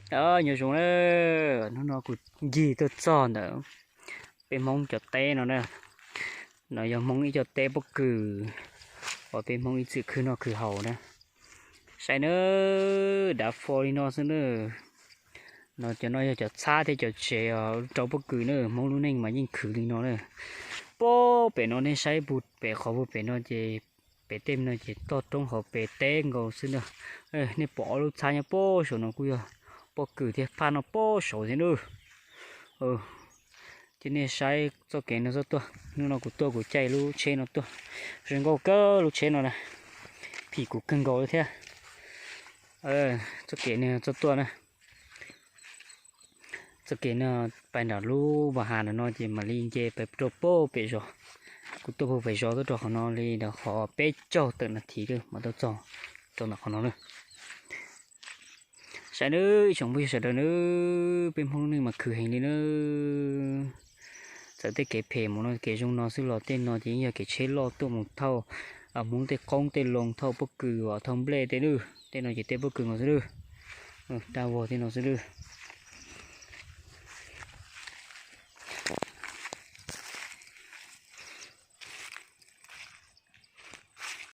Nyob zoo na, hnub no kuv ncig tuaj txog ntawm peb Hmoob cov teb no na. No yog Hmoob ib co teb pob kws uas peb Hmoob ib txwm khwv noj khwv haus na. Saib na, dav fo li no xwb na. No cov no yog cov txhab thiab cov tsev rau pob kws na, Hmoob lub neej mas yeej khwv li no na. Pob pem no nej saib pem qhov puag pem no ces pem tej no ces toj roob hauv pes teb nkaus xwb ntag. Nej pom ob lub txhab nyob pob saum no kuj yog pob kws thiab, phaj no pob saud thiab nawb. Ces nej saib txoj kev no txoj tuaj, hnub no kuv tuaj kuv caij lub tsheb no tuaj, zoo nkauj kawg lub tsheb no na, phim kuv kawg nkaus li thiab. Txoj kev no txoj tuaj na, txoj kev no pais nram lub vas has ntawm no ces mam li nce pais rau puag pem zos. Kuv tuaj puag pem zos tuaj rau qhov no li ntawm qhov peb caug tawm nas this lawm mas tuaj txog rau ntawm qhov no na. Saib nawb ib tsoom phooj ywg sawv daws nawb, peb Hmoob neej mas khwv heev li nawb. Txawm tej kev phem mus no kev zoo no xwb los tej no ces yeej yog kev tsheb loj tuaj mus thauj Hmoob tej qoob tej loo, thauj pob kws uas thauj nplej tej nawb. Tej no ces tej pob kws no xwb nawb. Daj vog tej no xwb nawb.